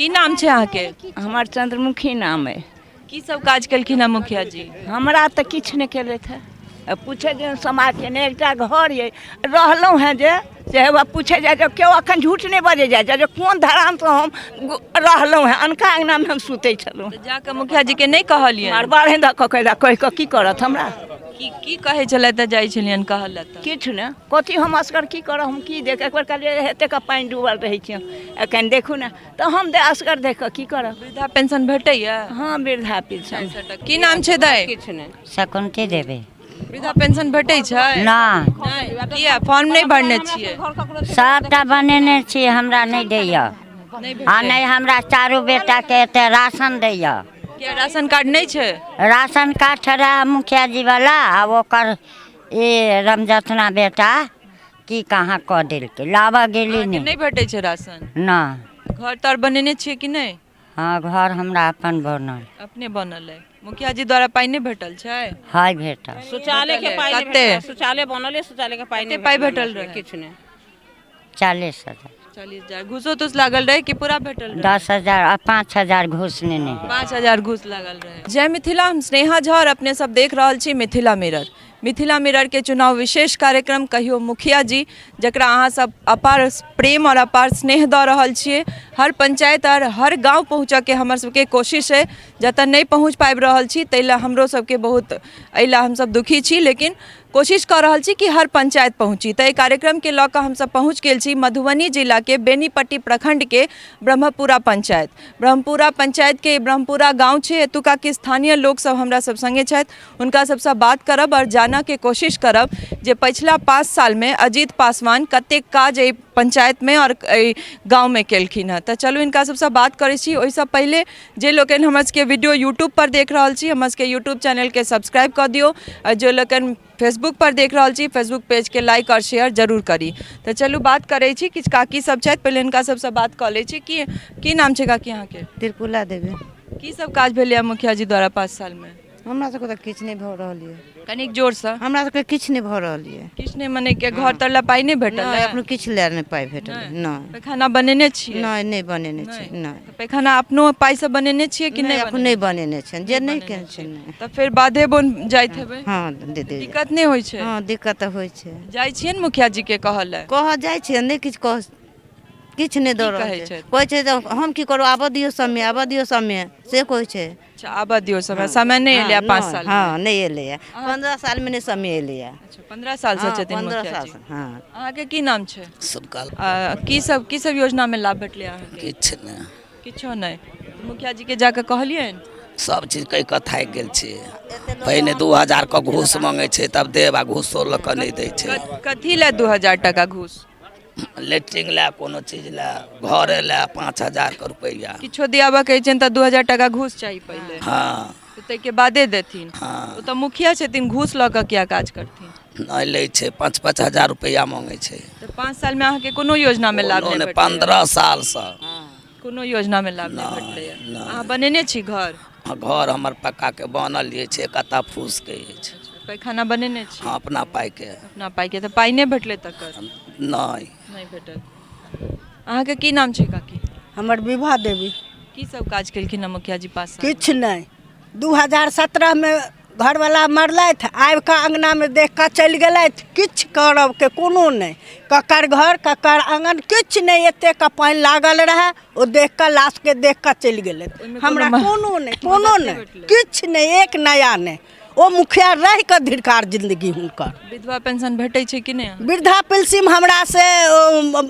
की नाम छै अहाँके? हमर चंद्रमुखी नाम अइ। की सब काज केलखिन हँ मुखिया जी? हमरा तऽ किछु नहि केलथि हँ। पूछै जे समाजके नहि एकटा घर अइ, रहलहुँ हेँ जे से हेबे पूछै जाइ जे केओ अखन झूठ नहि बजै जाइ छै जे कोन धरानसँ हम रहलहुँ हेँ, अनका अङ्गनामे हम सुतै छलहुँ। तऽ जाकऽ मुखिया जीके नहि कहलियनि? मार बाढ़नि दऽ कऽ कहि कहि कऽ की करत हमरा? की की कहै छलथि तऽ जाइ छलियनि कहऽ लए तऽ? किछु नहि, कथी हम असगर की करब, हम की देख, एक बेर कहलियै एतेक पानि डूबल रहै छै एखन देखू ने, तऽ हम असगर देख कऽ की करब। वृद्धा पेंशन भेटैया? हँ, वृद्धा पेंशन। की नाम छै दाइ? किछु नहि। शकुंती देवी। वृद्धा पेंशन भेटै छै? नहि। नहि, किया फॉर्म नहि भरने छियै? सबटा बनेने छी, हमरा नहि दैया। नहि आ भेटलै? नहि, हमरा चारू बेटाके एते राशन दैया। किया राशन कार्ड नहि छै? राशन कार्ड रहए मुखिया जी वाला, आ ओकर ई रमजतना बेटा की कहाँ कऽ देलकै, लाबऽ गेली। अहाँके नहि नहि भेटै छै राशन? नहि। घर तर बनेने छियै कि नहि? हँ, घर हमरा अपन बनल। अपने बनल अइ। मुखिया जी द्वारा पाइ नहि भेटल छै? है, भेटल। शौचालय के पाइ नहि कते? भेटल। शौचालय बनल है, शौचालय के पाइ कते नहि पाइ भेटल भेटल रहै? किछु नहि। 40,000। 40,000। घूसो तूस लागल रहै कि पूरा भेटल रहै? 10,000 आ 5,000 घूस नेने है। 5,000 घूस लागल रहै। जय मिथिला, हम स्नेहा झा और अपने सब देख रहल छी मिथिला मिरर। मिथिला मिररके चुनाव विशेष कार्यक्रम कहियो मुखिया जी, जकरा अहाँ सब अपार प्रेम और अपार स्नेह दऽ रहल छियै। हर पंचायत और हर गाँव पहुँचऽके हमर सबके कोशिश अइ। जतऽ नहि पहुँच पाबि रहल छी ताहि लए हमरो सबके बहुत, एहि लए हमसब दुखी छी, लेकिन कोशिश कऽ रहल छी कि हर पंचायत पहुँची। तऽ एहि कार्यक्रमके लऽ कऽ हमसब पहुँच गेल छी मधुबनी जिलाके बेनीपट्टी प्रखण्डके ब्रह्मपुरा पंचायत। ब्रह्मपुरा पंचायतके ब्रह्मपुरा गाँव छै। एतुकाके स्थानीय लोकसब हमरा सब सङ्गे छथि, हुनका सबसँ बात करब आओर जानऽके कोशिश करब जे पछिला 5 सालमे अजीत पासवान कतेक काज एहि पंचायतमे आओर एहि गाँवमे केलखिन हँ। तऽ चलू हिनका सबसँ बात करै छी। ओहिसँ पहिले जे लोकनि हमर सबके वीडियो यूट्यूबपर देख रहल छी, हमर सबके यूट्यूब चैनलके सब्सक्राइब कऽ दियौ, आओर जे लोकनि फेसबुकपर देख रहल छी, फेसबुक पेजके लाइक आओर शेयर जरूर करी। तऽ चलू बात करै छी। किछु काकी सब छथि, पहिले हिनका सबसँ बात कऽ लै छी। की की नाम छै काकी अहाँके? त्रिकुला देवी। की सब काज भेलैए मुखिया जी द्वारा 5 सालमे? हमरा सबके तऽ किछु नहि भऽ रहल यऽ। कनिक जोरसँ। हमरा सबके किछु नहि भऽ रहल यऽ। किछु नहि मने के घर तर लए पाइ नहि भेटल? नहि, अपनो किछु लए नहि पाइ भेटल। नहि। पैखाना बनेने छियै? नहि, नहि बनेने छियै, नहि। पैखाना अपनो पाइसँ बनेने छियै कि नहि? अपनो नहि बनेने छियै, जे नहि केने छै। तऽ फेर बाधे बोन जाइत हेबै? हँ दीदी। दिक्कत नहि होइ छै? हँ, दिक्कत तऽ होइ छै। जाइ छियै ने मुखिया जी के कहऽ लए? कहऽ जाइ छियै, नहि किछु कह, किछु नहि दऽ रहल छै। कहै छै जे हम की करू, आबऽ दियौ समय, आबऽ दियौ समय, से कहै छै। अच्छा, आबऽ दियौ समय। समय नहि एलैए 5 साल? हँ, नहि एलैए। 15 सालमे नहि समय एलैए। अच्छा, 15 सालसँ छथिन 15 मुखिया जी? सालसँ, हँ। अहाँके की नाम छै? सुबकल। की सब की सब योजनामे लाभ भेटलै अहाँके? किछु नहि। किछो नहि। मुखिया जीके जाकऽ कहलियनि? सब चीज कहि कऽ थाकि गेल छी। पहिने 2000 के घूस मांगै छै तब देब, आ घूसो लऽ कऽ नहि दै छै। कथी लए 2000 टाका घूस? लेट्रिन लए, कोनो चीज लए, घरे लए 5000 के रुपैआ। किछो दियाबऽ कहै छियनि तऽ 2000 टाका घूस चाही पहिले। हँ। तऽ ताहिके बादे देथिन। हँ। ओ तऽ मुखिया छथिन, घूस लऽ कऽ किया काज करथिन? नहि लै छै, 5-5 हजार रुपैआ मांगै छै। तऽ 5 सालमे अहाँके कोनो योजनामे लाभ कोनो नहि नहि? भेटलैए? 15 सालसँ। कोनो योजनामे लाभ नहि भेटलैए? नहि। अहाँ बनेने छी घर? हँ, घर हमर पक्काके बनल जे छै, कत्ता फूसके अछि। पैखाना बनेने छी? हँ, अपना पाइके। अपना पाइके। तऽ पाइ नहि भेटलै तकर? नहि। नहि भेटल। अहाँके की नाम छै काकी? हमर विभा देवी। की सब काज केलखिन हँ मुखिया जी 5 साल? किछु नहि। 2017मे घरवला मरलथि, आबि कऽ अङ्गनामे देख कऽ चलि गेलथि। किछु करबके कोनो नहि, ककर घर ककर आङ्गन किछु नहि। एतेक पानि लागल रहए, ओ देख कऽ, लाशके देख कऽ चलि गेलथि। ओहिमे हमरा कोनो कोनो नहि, कोनो मदद नहि नहि भेटलै? किछु नहि, एक नया नहि। ओ मुखिया रहि कऽ धिरकार जिन्दगी हुनकर। विधवा पेंशन भेटै छै कि नहि अहाँके? वृद्धा पेंशन हमरा से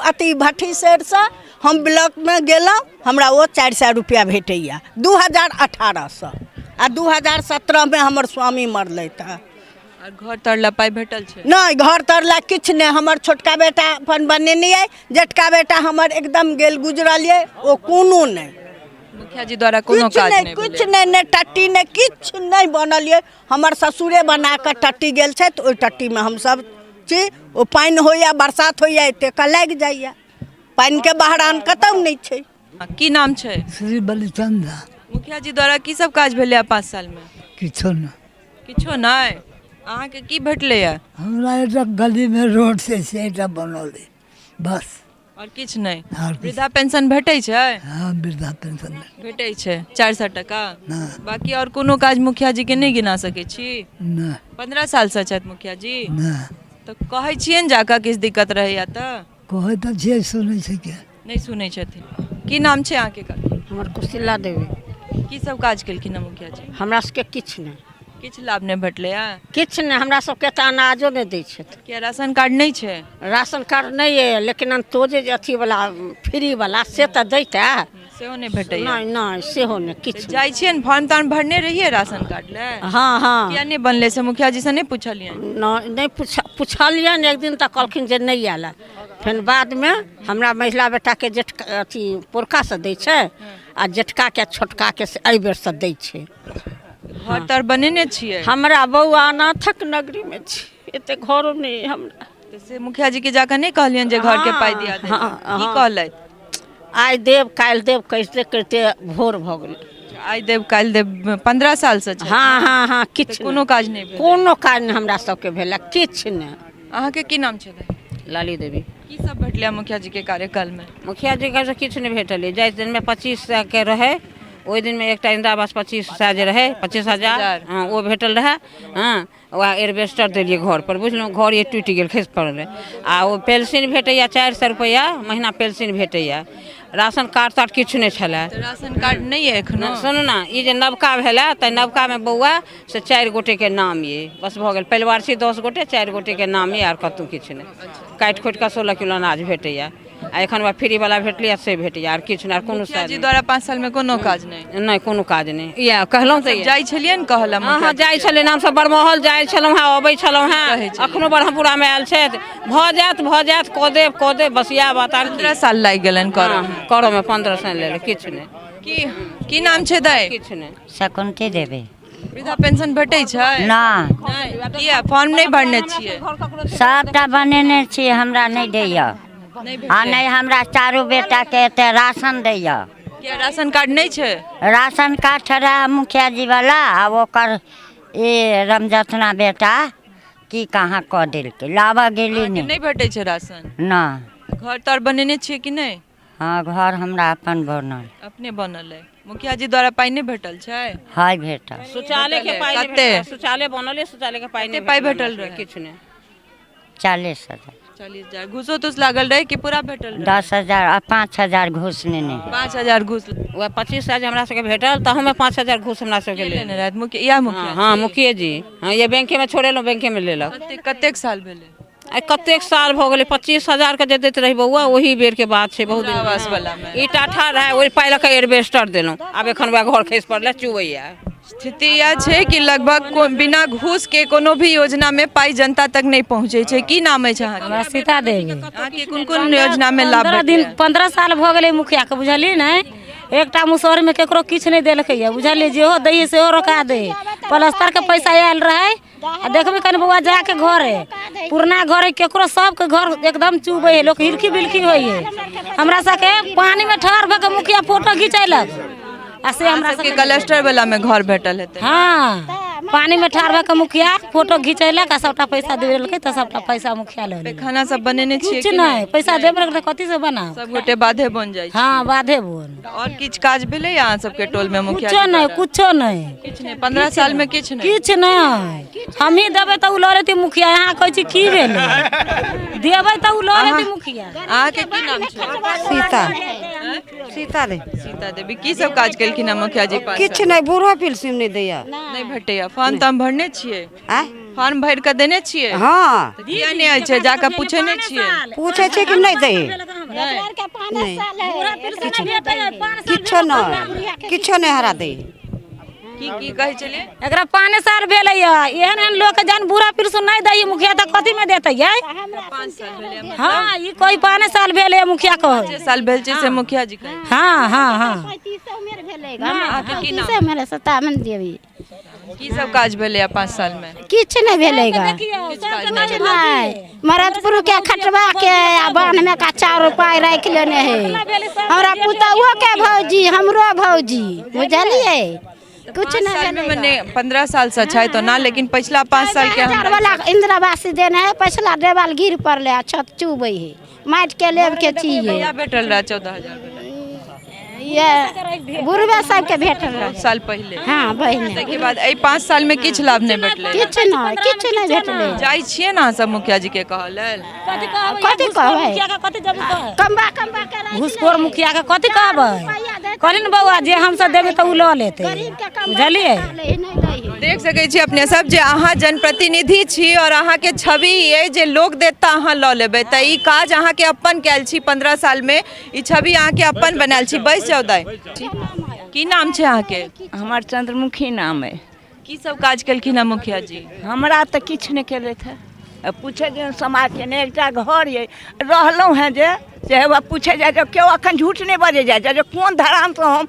अथी भट्ठी सेठसँ हम ब्लॉकमे गेलहुँ, हमरा ओ 400 रुपैआ भेटैए 2018सँ, आ 2017मे हमर स्वामी मरलथि हँ। आ घर तर लए पाइ भेटल छै? नहि, घर तर लए किछु नहि। हमर छोटका बेटा अपन बनेने अइ, जेठका बेटा हमर एकदम गेल गुजरल अइ, ओ कोनो नहि। मुखिया जी द्वारा कोनो किछु काज नहि? नहि किछु भेलै? नहि, नहि टट्टी नहि, किछु नहि बनल यऽ। हमर ससुरे बना कऽ टट्टी गेल छथि, ओहि टट्टीमे हमसभ छी। ओ पानि होइए, बरसात होइए, एतेक लागि जाइए। पानिके बहरान कतहु नहि छै। की नाम छै? श्री बलिचंद झा। मुखिया जी द्वारा की सब काज भेलै 5 सालमे? किछो नहि। किछो नहि। अहाँके की भेटलैए? हमरा एकटा गलीमे रोड छै, से एकटा बनल अइ, बस। आओर किछु नहि? आओर किछु। वृद्धा पेंशन भेटै छै? हँ, वृद्धा पेंशन भेटै छै 400 टका। हँ। बाकी आओर कोनो काज मुखिया जी के नहि गिना सकै छी? नहि। 15 सालसँ छथि मुखिया जी। नहि। तऽ कहै छियनि जाकऽ किछु दिक्कत रहैया तऽ? कहै तऽ छियै, सुनै छै के? नहि सुनै छथिन। की नाम छै अहाँके? हमर कुशिला देवी। की सब काज केलखिन हँ मुखिया जी? हमरा सबके किछु नहि। किछु लाभ नहि भेटलै हँ? किछु नहि, हमरा सबके तऽ अनाजो नहि दै छथि। किया, राशन कार्ड नहि छै? राशन कार्ड नहि अइ, लेकिन अंतोजे जे अथीवला फ्रीवला से तऽ दैतै। सेहो नहि भेटैया? नहि नहि, सेहो नहि किछु। जाइ छियै, फॉर्म तार्म भरने रहियै राशन कार्ड लए? हँ हँ। किया नहि बनलै से मुखिया जी से नहि पुछलियनि? नहि नहि, पुछलियनि एक दिन तऽ कहलखिन जे नहि आयल हँ। फेर बादमे हमरा महिला बेटाके जेठका अथी पुरखासँ दै छै आ जेठकाके छोटकाके से एहि बेरसँ दै छै। घर तर बनेने छियै? हमरा बौआ अनाथक नगरीमे छै, एते घरो नहि अइ हमरा। तऽ से मुखिया जी के जाकऽ नहि कहलियनि जे घरके पाइ दिया दे? हँ, की हँ। कहलथि? आइ देब काल्हि देब कहिते कहिते भोर भऽ गेलै। आइ देब काल्हि देब, 15 सालसँ छै। हँ हँ हँ, किछु कोनो काज नहि भेल? कोनो काज नहि हमरा सबके भेल, किछु नहि। अहाँके की नाम छलै? लाली देवी। की सब भेटलै मुखिया जी के कार्यकालमे? मुखिया जी के किछु नहि भेटल। जाहि दिनमे 2500 के रहै ओहि दिनमे एकटा इन्दिरा आवास 2500 जे रहै, 25,000, हँ, ओ भेटल रहै। हँ, वएह एडवेस्टर देलियै घर पर, बुझलहुँ? घर ये टूटि गेल, खसि पड़लै। आ ओ पेंशन भेटैया 400 रुपैआ महीना पेंशन भेटैया। राशन कार्ड तार्ड किछु नहि छलै। राशन कार्ड नहि अइ एखनो? सुनू ने, ई जे नवका भेलै तऽ नवकामे बौआ से 4 गोटेके नाम ये, बस भऽ गेल। परिवार छी 10 गोटे, 4 गोटेके नाम ये, आर कतहु किछु नहि। काटि खोटि कऽ 16 किलो अनाज भेटैया आ एखन वएह फ्री वाला भेटलैया से भेटैया, आर किछु नहि, आर कोनो मुखिया जी द्वारा 5 सालमे कोनो काज नहि? नहि, कोनो काज नहि। इएह कहलहुँ तऽ जाइ छलियै ने कहलहुँ? हँ हँ, जाइ छलियै। हमसभ बरमहल जाइ छलहुँ हेँ, अबै छलहुँ हेँ। अखनो ब्रह्मपुरामे आयल छथि, भऽ जायत भऽ जायत, कऽ देब कऽ देब, बस इएह बात। आर 15 साल लागि गेलनि करऽ करऽमे, 15 साल लेलक, किछु नहि। की की नाम छै दाइ? किछु नहि। शकुंती देवी। वृद्धा पेंशन भेटै छै? नहि। किया, फॉर्म नहि भरने छियै? सबटा बनेने छी, हमरा नहि दैया आ नहि हमरा चारू बेटाके एते राशन दैया। किया, राशन कार्ड नहि छै? राशन कार्ड रहए मुखिया जी वाला आ ओकर ई रमजतना बेटा की कहाँ कऽ देलकै, लाबऽ गेली नहि। नहि भेटै छै राशन? नहि। घर तर बनेने छियै कि नहि? हँ, घर हमरा अपन बनल। अपने बनल अइ। मुखिया जी द्वारा पाइ नहि भेटल छै? हाय, भेटल। शौचालय के पाइ नहि कते? भेटल। शौचालय बनल अइ, शौचालय के पाइ नहि कते पाइ भेटल रहै? किछु नहि। 40,000। 40,000। घूसो तूस लागल रहै कि पूरा भेटल रहै? 10,000 आ 5,000 घूस लेने। 5,000 घूस? वएह 25,000 हमरा सबके भेटल, तऽ हमे 5,000 घूस हमरा सबके लेने रहथि मुखिया? इएह मुखिया? हँ, मुखिये जी। हँ, ये बैंकेमे छोड़ेलहुँ, बैंकेमे लेलक। कतेक साल भेलै? आइ कतेक साल भऽ गेलै, 25,000के जे दैत रही बौआ, ओही बेरके बात छै, बहुत दिन। आवास वलामे ईटा ठाढ़ रहै, ओहि पाइ लऽ कऽ एडवेस्टर देलहुँ। आब एखन वएह घर खसि पड़लै, चुबैया। स्थिति इएह छै कि लगभग बिना घूस के कोनो भी योजना में पाइ जनता तक नहीं पहुंचे छै। की नाम अछि अहाँके? हमरा सीता देवी। अहाँके कोन कोन योजना में लाभ? 15 दिन, 15 साल भऽ गेलै मुखियाके, बुझलियै ने? एकटा मुसहरमे केकरो किछु नहि देलकैए, बुझलियै? जेहो दैयै सेहो रोका दै। प्लस्तरके पैसा आयल रहै आ देखबै कनि बौआ जाके घरे, पुरना घर है केकरो, सबके घर एकदम चुबै है, लोक हिलकी बिलकी होइ है। हमरा सबके पानिमे ठाढ़ भऽ के मुखिया फोटो घिचैलक आ से हमरा सबके क्लस्टर वाला में घर भेटल हेतै? हँ, पानिमे ठाढ़ भऽ के मुखिया फोटो घिचैलक आ सबटा पैसा देलकै, तऽ सबटा पैसा मुखिया लऽ लेलकै। खाना सब बनेने छियै? किछु नहि, पैसा देबे नहि, कथी से बनाउ? सब गोटे बाधे बन जाइ? हँ, बाधे बन। और किछु काज भेलै अहाँ सबके टोल में मुखिया? कुछो नहि, कुछो नहि। किछु नहि? 15 साल में किछु नहि? किछु नहि। हमही देबै तऽ ओ लऽ लेती मुखिया। अहाँ कहै छी की भेलै, देबै तऽ ओ लऽ लेती मुखिया। अहाँके की नाम छै? सीता, सीता देवी। सीता देवी, की सब काज केलखिन हँ मुखिया जी? किछु नहि, बूढ़ो पेंशन नहि दैया। नहि भेटैया? फॉर्म तर्म भरने छियै? आँय? फॉर्म भरि कऽ देने छियै? हँ। तऽ किया नहि आयल छै? जाकऽ पूछै नहि छियै? पूछै छियै कि नहि दै, नहि, किछो नहि, किछो नहि हरा दै। की की कहै छलियै? एकरा 5 साल भेलै एहन एहन लोक के जहन बूढ़ा पेंशन नहि दैये मुखिया तऽ कथी में देतै यै? 5 साल भेलै? हँ, ई कोई 5 साल भेलै मुखिया कहै। 5 साल भेल छै से मुखिया जी कहै? हँ हँ हँ। अहाँके की नाम? मेरे सतावन देवी। की सब काज भेलै 5 साल में? किछु नहि भेलै गा, नहि। मरदपुर के खटवा के आ बान्ह में का चाउर पाइ राखि लेने है। हमरा पुतहुओ के भौजी, हमरो भौजी, बुझलियै? किछु पाँच नहि साल में भेलै। मने 15 साल से छथि ओना, लेकिन पछिला 5 साल के 1000 हमरा वाला इंदिरा आवास देने है, पछिला देवाल गिर पड़ले आ छत चुबै है, माटि के लेब के चीज है। कहिया भेटल रहै 14,000? ये बुढ़बे सबके भेटल रहै। साल पहिले। हाँ, पहिने। ताहिके बाद एहि 5 साल में किछु लाभ नहि भेटलै? किछु नहि, किछु नहि भेटलै। जाइ छियै ने अहाँ सब मुखिया जी के कहऽ लेल? कथी कहबै? कम्बा कम्बा के घुसखोर मुखिया के कथी कहबै? कहली ने बौआ, जे हमसब देबै तऽ ओ लऽ लेतै, बुझलियै? देख सकै छी अपने सब जे अहाँ जनप्रतिनिधि छी और अहाँके छवि अइ जे लोक देत तऽ अहाँ लऽ लेबै, तऽ ई काज अहाँके अपन कयल छी। 15 सालमे ई छवि अहाँके अपन बनायल छी। बैस जाउ दाइ। की नाम छै अहाँके? हमर चंद्रमुखी नाम अइ। की सब काज केलखिन हँ मुखिया जी? हमरा तऽ किछु नहि केलथि हँ। पूछे जे समाजके नहि एकटा घर अइ, रहलहुँ हेँ जे से हे पूछे जाइ जे केओ अखन झूठ नहि बजै जाइ छै जे कोन धरानसँ हम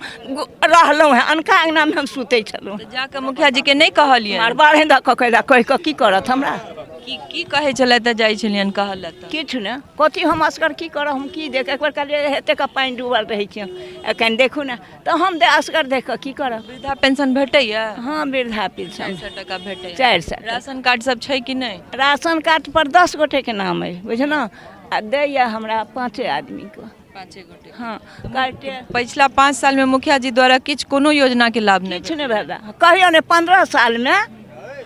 रहलहुँ हेँ। अनका अङ्गनामे हम सुतै छलहुँ। जाकऽ मुखिया जी के नहि कहलियै? मार बाढ़ि दऽ कऽ कहि कऽ की करत हमरा? की की कहै छलथि तऽ जाइ छलियनि कहऽ लए? तऽ किछु नहि। कथी हम असगर की करब, हम की देख? एक बेर कहलियै एतेक पानि डूबल रहै छै, एखन देखू ने, तऽ हम असगर देख कऽ की करब? वृद्धा पेंशन भेटैया? हँ, वृद्धा पेंशन 400 टका भेटैया। 400। राशन कार्ड सब छै कि नहि? राशन कार्ड पर 10 गोटेके नाम अइ, बुझलहुँ? आ दैया हमरा 5 आदमीके। 5 गोटे? हँ, काटे। पछिला 5 सालमे मुखिया जी द्वारा किछु कोनो योजनाके लाभ नहि? किछु नहि भेल, कहियो नहि। 15 सालमे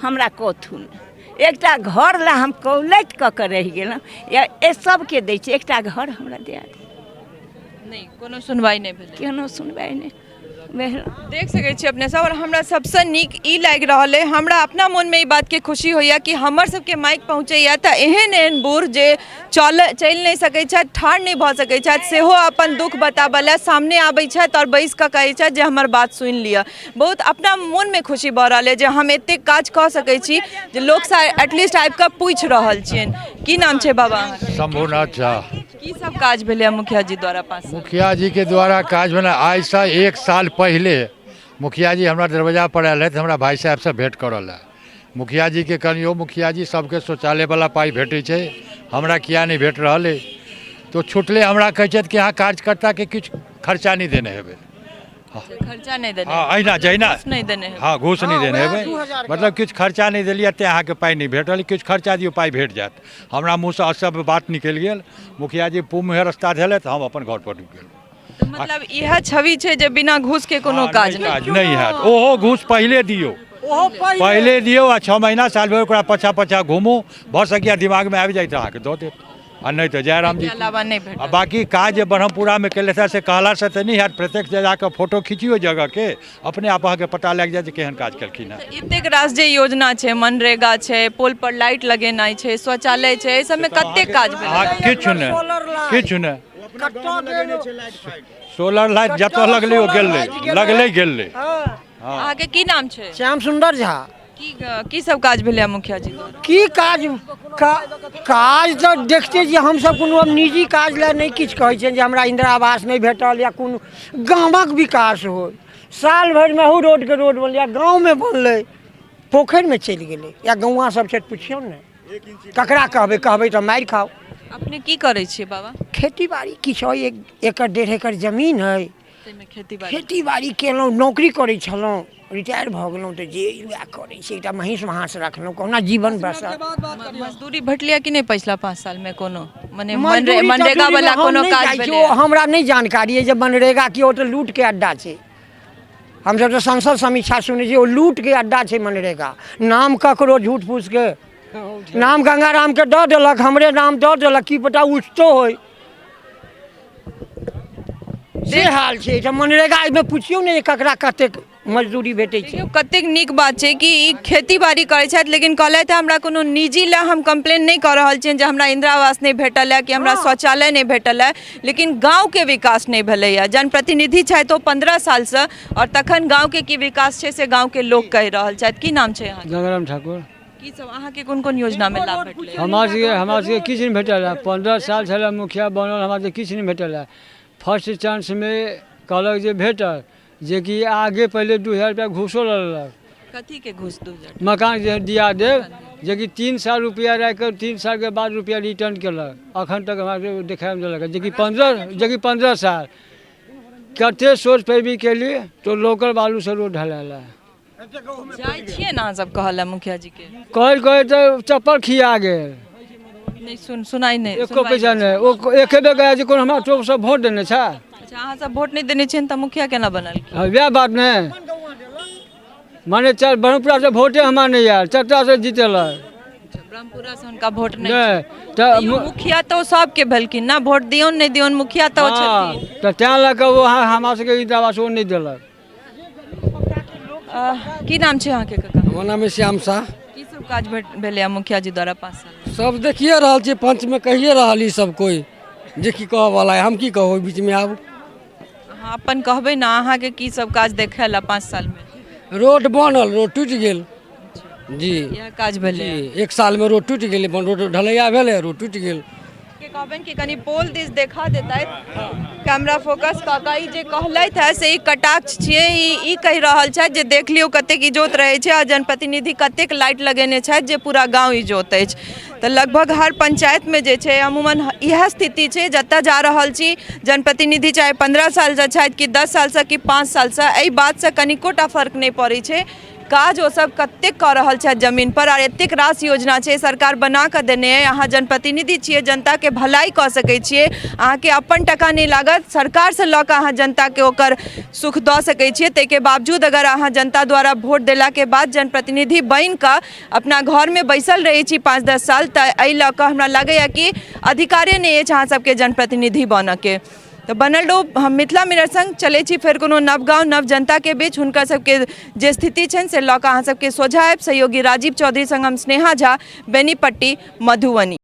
हमरा कथू नहि। एकटा घर लए हम कौलैत कऽ के रहि गेलहुँ। या सबके दै छै, एकटा घर हमरा दिया दे। नहि, कोनो सुनवाई नहि भेलै? कोनो सुनवाई नहि भेल। देख सकै छी अपने सब। और हमरा सबसँ नीक ई लागि रहल अइ, हमरा अपना मोनमे ई बातके खुशी होइए कि हमर सबके माइक पहुँचैए तऽ एहन एहन बूढ़ जे चलि नहि सकै छथि, ठाढ़ नहि भऽ सकै छथि, सेहो अपन दुःख बताबऽ लए सामने आबै छथि आओर बैसि कऽ कहै छथि जे हमर बात सुनि लिअ। बहुत अपना मोनमे खुशी भऽ रहल अइ जे हम एतेक काज कऽ सकै छी जे लोकसँ एटलीस्ट आबि कऽ पूछि रहल छियनि। की नाम छै बाबा अहाँके? शंभुनाथ झा। की सब काज भेलै मुखिया जी द्वारा 5 साल? मुखिया जी के द्वारा काज भेलै, आइसँ 1 साल पहिले मुखिया जी हमरा दरवाजा पर आयल रहथि हमरा भाइ साहेबसँ भेंट करऽ लए। मुखिया जी के कहलियै, यौ मुखिया जी, सबके शौचालय वाला पाइ भेटै छै, हमरा किया नहि भेट रहल अइ? तऽ छुटले हमरा कहै छथि कि अहाँ कार्यकर्ताके किछु खर्चा नहि देने हेबै। खर्चा नहि देने? हँ, अहिना जहिना घूस नहि देने हेबै। हँ, घूस नहि देने हेबै, मतलब किछु खर्चा नहि देलियै तेँ अहाँके पाइ नहि भेटल। किछु खर्चा दियौ, पाइ भेट जायत। हमरा मुँहसँ असभ्य बात निकलि गेल। मुखिया जी पूब मुँहे रस्ता धेलथि, हम अपन घर पर डूबि गेलहुँ। तऽ मतलब इएह छवि छै जे बिना घूस के कोनो काज नहि? काज नहि हैत। ओहो घूस पहिले दियौ, पहिले दियौ आ 6 महीना साल भरि ओकरा पाछा पाछा घूमू, भऽ सकैए दिमागमे आबि जाइत अहाँके दऽ देत, आ नहि तऽ जय राम जी। अलावा नहि भेटत। आ बाकी काज जे ब्रह्मपुरामे केलथि हँ से कहलासँ तऽ नहि हैत, प्रत्यक्ष जाकऽ फोटो खिचियौ जगहके, अपने आप अहाँके पता लागि जायत जे केहन काज केलखिन हँ। एतेक रास जे योजना छै, मनरेगा छै, पोल पर लाइट लगेनाइ छै, शौचालय छै, एहि सबमे कतेक काज भेलै? अहाँ किछु नहि, किछु नहि। सोलर लाइट जतऽ लगलै ओ गेलै, लगलै गेलै। अहाँके की नाम छै? श्याम सुंदर झा। की सब काज भेलै मुखिया जी द्वारा? की काज काज तऽ देखते छियै हमसब, कोनो अब निजी काज लए नहि किछु कहै छियनि जे हमरा इंदिरा आवास नहि भेटल या कोनो गामक विकास होइ। साल भरिमे अहू रोडके रोड बनलै या गाँवमे बनलै, पोखरिमे चलि गेलै। या गौआँ सब छै, पुछियौ ने ककरा कहबै, कहबै तऽ मारि खाउ। अपने की करै छियै बाबा? खेती बाड़ी किछु अइ, 1 एकड़ 1.5 एकड़ जमीन अइ, ताहिमे खेती बाड़ी? खेती बाड़ी केलहुँ। नौकरी करै छलहुँ, रिटायर भऽ गेलहुँ तऽ जे वएह करै छी। एकटा महींस महाँस रखलहुँ, कहुना जीवन बसर। मजदूरी भेटलै कि नहि पछिला 5 सालमे कोनो? मने मजदूरी मनरेगा तजदूरीमे वाला हम कोनो नहि काज जाइ छी, भेलै? ओ हमरा नहि जानकारी अइ जे मनरेगा की, ओ तऽ लूटके अड्डा छै। हमसब तऽ संसद समीक्षा सुनै छी, ओ लूटके अड्डा छै मनरेगा। नाम ककरो झूठ फूसके नाम गंगारामके दऽ देलक, हमरे नाम दऽ देलक, की पता उठतो होइ। से हाल छै एहिठाम मनरेगा। एहिमे पुछियौ ने जे ककरा कतेक मजदूरी भेटै छै। देखियौ कतेक नीक बात छै कि ई खेती बाड़ी करै छथि, लेकिन कहलथि हमरा कोनो निजी लए हम कंप्लेन नहि कऽ रहल छियनि जे हमरा इंदिरा आवास नहि भेटल है कि हमरा शौचालय नहि भेटल है, लेकिन गाँवके विकास नहि भेलैए। जनप्रतिनिधि छथि ओ 15 सालसँ, आओर तखन गाँवके की विकास छै से गाँवके लोक कहि रहल छथि। की नाम छै अहाँके? गंगाराम ठाकुर। की सब अहाँके कोन कोन योजनामे लाभ भेटलै? हमरा सबके किछु नहि भेटल है। 15 साल छलै मुखिया बनल, हमरा सबके किछु नहि भेटल है। फर्स्ट चांसमे कहलक जे भेटल, जेकि आगे पहिले 2000 रुपया घूसो लऽ लेलक। कथी के घूस 2000? मकान जे दिया देब, जेकि 3 साल रुपया राखि 3 सालके बाद रुपया रिटर्न केलक। अखन तक हमरा सबके देखाए नहि देलक, जेकि 15 साल कते सोच पैरवी केली तो लोकल बालूसँ रोड ढलायल है। जाइ छियै ने अहाँ सब कहऽ लए मुखिया जी के? कहैत कहैत तऽ चप्पल खिया गेल। नहि सुन सुनाइ नहि एको सुनवाइ पैसा नहि। ओ एके बेर गया जे कोनो हमरा टोप सब वोट देने छै। अच्छा, अहाँ सब वोट नहि देने छियनि तऽ मुखिया केना बनल? हँ, वएह बात ने, माने चल ब्रह्मपुरा से वोटे हमरा नहि आयल, चचा से जीतेलक। ब्रह्मपुरा से हुनका वोट नहि? नहि तऽ तैयो मुखिया तऽ ओ सबके भेलखिन ने, वोट दियौन नहि दियौन मुखिया तऽ ओ छथिन। तऽ तेँ लऽ कऽ ओ हमरा सबके इन्दिरा आवास ओ नहि देलक। की नाम छै अहाँके काका? हमर नाम है श्याम शाह। की सब काज भेलै मुखिया जी द्वारा 5 साल? सब देखिए रहल छियै, पंचमे कहिए रहल ई सब कोइ जे की कहऽ वाला है, हम की कहू ओहि बीचमे। आब अहाँ अपन कहबै ने, अहाँके की सब काज देखायल 5 सालमे? रोड बनल, रोड टूटि गेल जी। इएह काज भेलै? जी, 1 सालमे रोड टूटि गेलै, रोड ढलैया भेलै, रोड टूटि गेल। के कहबनि कि कनि पोल दिस देखा देतथि कैमरा फोकस कऽ कऽ। ई जे कहलथि है से ई कटाक्ष छियै, ई कहि रहल छथि जे देख लियौ कतेक इजोत रहै छै आ जनप्रतिनिधि कतेक लाइट लगेने छथि जे पूरा गाँव इजोत अछि। तऽ लगभग हर पंचायतमे जे छै अमूमन इएह स्थिति छै। जतऽ जा रहल छी जनप्रतिनिधि चाहे 15 सालसँ छथि कि 10 सालसँ कि 5 सालसँ, एहि बातसँ कनिको टा फर्क नहि पड़ै छै काज ओ सब कतेक कऽ रहल छथि जमीन पर। आर एतेक रास योजना छै सरकार बना कऽ देने अइ, अहाँ जनप्रतिनिधि छियै, जनताके भलाइ कऽ सकै छियै, अहाँके अपन टका नहि लागत, सरकारसँ लऽ कऽ अहाँ जनताके ओकर सुख दऽ सकै छियै। ताहिके बावजूद अगर अहाँ जनता द्वारा वोट देलाके बाद जनप्रतिनिधि बनि कऽ अपना घरमे बैसल रहै छी 5-10 साल, तऽ एहि लऽ कऽ हमरा लागैए कि अधिकारे नहि अछि अहाँ सबके जनप्रतिनिधि बनऽके। तऽ बनल रहू हम मिथिला मिरर संग। चलै छी फेर कोनो नव गाँव नव जनताके बीच, हुनकर सबके जे स्थिति छनि से लऽ कऽ अहाँ सबके सोझा आयब। सहयोगी राजीव चौधरी संग हम स्नेहा झा, बेनीपट्टी, मधुबनी।